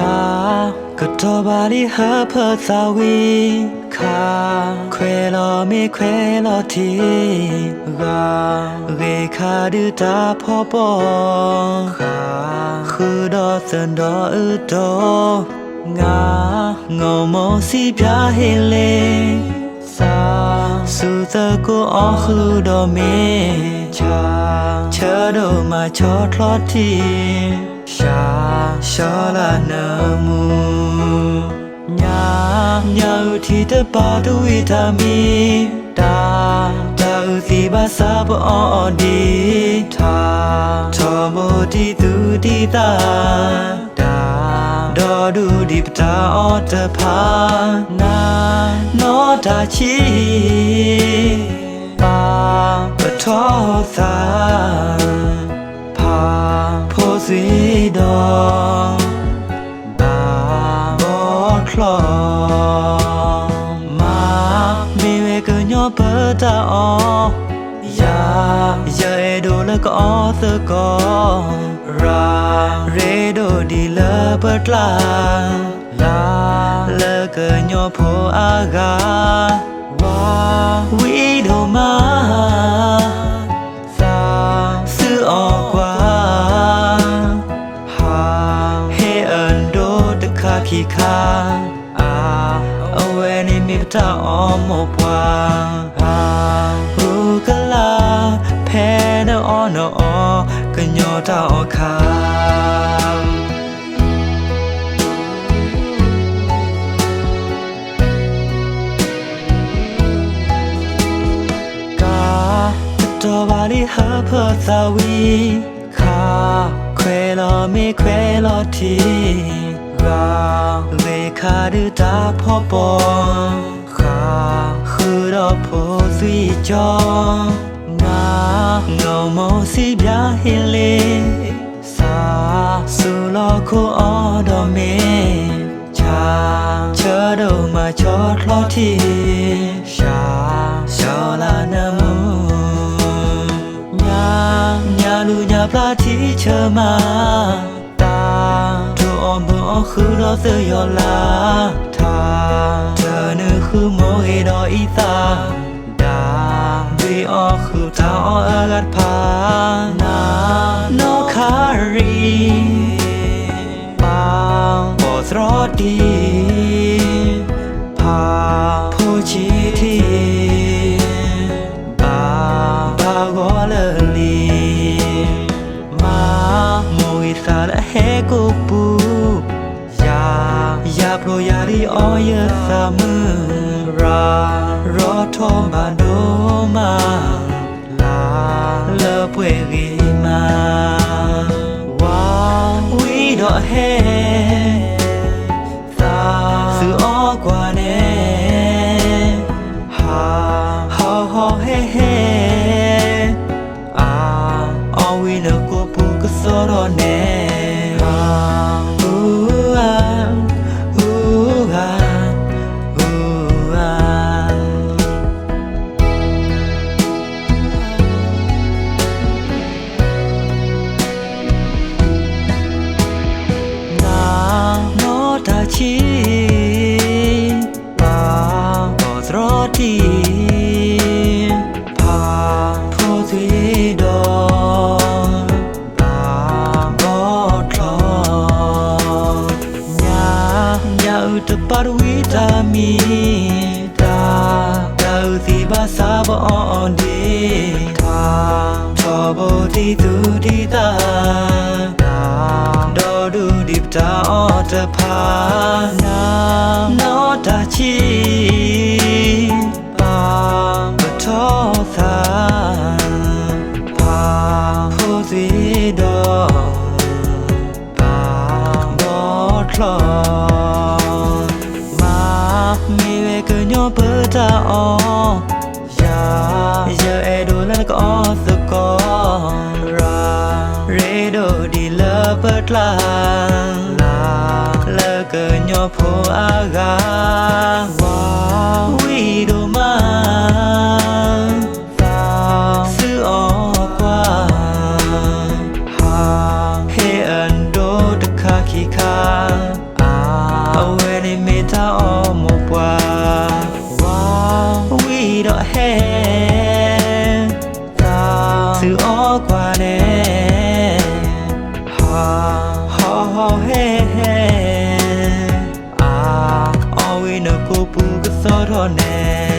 တၢ်ကတီၤဘၣ်လံဟၢဖၢသးဝံၤ, ခါခွဲးလီၤမ့ၢ်ခွဲးလီၤထံ, ဂၤဂ့ၤခါဒုးတၢ်ဖီပီၣ်, ဃုာ်ဒီးသဒီအုးတီ, ငါ ငီၢ်မိၢ်စံးပၠးဟ့လ့, သးစူၤသကိးအီၣ်ဃုာ်ဒီးမ့ၤ, ဆၢ ဆၢဒိၣ်မၤဆီချီထံ, ရှါ ရှီလၢနၢမူ, ညါ ညါအုၣ်ထံတပၤတဝံၤတၢ်မံ, တၢ် တၢ်အုၣ်သံဘၣ်ဆၣ်ပအီၣ်အီၤဒံး, ထါ ထီဘိတံၢ်သူၣ်တံၢ်သး, တၢ် ဒီဒူၣ်ဒံးပတၢ်အီၣ်တဖၣ်, နၤ နီၢ်တၢ်ဆံး, ပၢ် ပထီၣ်သး, ဖါ ဖိသွံဒီး ဘၣ်ဘီချီ, မါ မ့ၢ်ဝဲကညီပတၢ်အီၣ်, ယၤ ယအဲၣ်ဒိးလၢကအီၣ်သကိး, ရၤ ရ့ဒိၣ်ဒံးလၢပကျါ, လါ လၢကညီဖိအါဂၤ, ဝါ ဝံဒိၣ်မး သး သုအီၣ်ကွၢ်, ဟါ ဟ့ၣ်အဒိတခါခံခါ, အါ အဝဲန့ၣ်မ့ၢ်ပတၢ်အီၣ်မိၢ်ပှၢ်, ဟါ ဟူကလာ် ဖဲနအီၣ်နအီၣ် ကညီတၢ်အီၣ်ခါ ကါ ကတီၤဘၣ်လံဟၢဖၢသးဝံၤ, ခါ ခွဲးလီၤမ့ၢ်ခွဲးလီၤထံ, ဂၤဂ့ၤခါဒုးတၢ်ဖီပီၣ်, ဃါ ဃုာ်ဒီးဖိသွံကၠီ, နၤ ငီၢ်မိၢ်စံးပၠးဟ့လ့, သး စူၤလီၤခိၣ်အီၣ်ဒီးမ့ၤ, ဆၢ ဆၢဒိၣ်မၤဆီချီထံ, ရှါ ရှီလၢနၢမူ, ညါ ညါလူၤညါပျၢ်ထံဆၢမး, တၢ် တိၢ်အီၣ်ဘၢအီၣ်ဃုာ်ဒီးသယီၤလၢ်, ထါ ထၢနုာ်ဃုာ်မိၢ်ဂ့ၤဒီးအံသၣ်, ဒၣ် ဒွံအီၣ်ဃုာ်တၢ်အီၣ်အဂၤတဖၣ်, နၤ နီၢ်ခါရံ, ပၢ် ပီၢ်သရီတံၢ်, ဖါ ဖိဆံးထံး, ဘၣ် ဘၣ်ဂီၤလၢာ်လံ, မါ မိၢ်ဂ့ၤသးလၢအဟဲကိးပူၤ, ယၤ ယၤဖျိယၤဒ်အီၣ်ယသးမုာ်, ရၤ ရီထီၣ်ဘၣ်ဒိၣ်မး, လါ လၢပှဲၤဂ့ၤမး, ဝါ ဝံဒီးအဟဲ သး သုအီၣ်ကွၢ်န့ၣ်, ဟါ ဟီၣ်ဟီၣ်ဟဲဟဲ, အါ အီၣ်ဝံၤလၢကိးပူၤကစီဒီးန့ၣ်, အါ အူအါ အူအါ အူအါ နၤ နီၢ်တၢ်ဆံး, ပၢ် ပီၢ်သရီတံၢ်, ဖါ ဖိသွံဒီး ဘၣ်ဘီချီ, ညါ ညါအုၣ်တပၤတဝံၤတၢ်မံ, တၢ် တၢ်အုၣ်သံဘၣ်ဆၣ်ပအီၣ်အီၤဒံး, ထါ ထီဘိတံၢ်သူၣ်တံၢ်သး, တၢ် ဒီဒူၣ်ဒံးပတၢ်အီၣ်တဖၣ်, နၤ နီၢ်တၢ်ဆံး, ပၢ် ပထီၣ်သး, ဖါ ဖိသွံဒီး ဘၣ်ဘီချီ, မါ မ့ၢ်ဝဲကညီပတၢ်အီၣ်, ယၤ ယအဲၣ်ဒိးလၢနကအီၣ်သကိး, ရၤ ရ့ဒိၣ်ဒံးလၢပကျါ, လါ လၢကညီဖိအါဂၤ, ဝါ ဝံဒိၣ်မး သး သုအီၣ်ကွၢ်, ဟါ ဟ့ၣ်အဒိတခါခံခါ, အီၣ်ဟဲဟဲ, အါ, အီၣ်ဝံၤနကိာ်ပူၤကသီၣ်ထီၣ်နဲ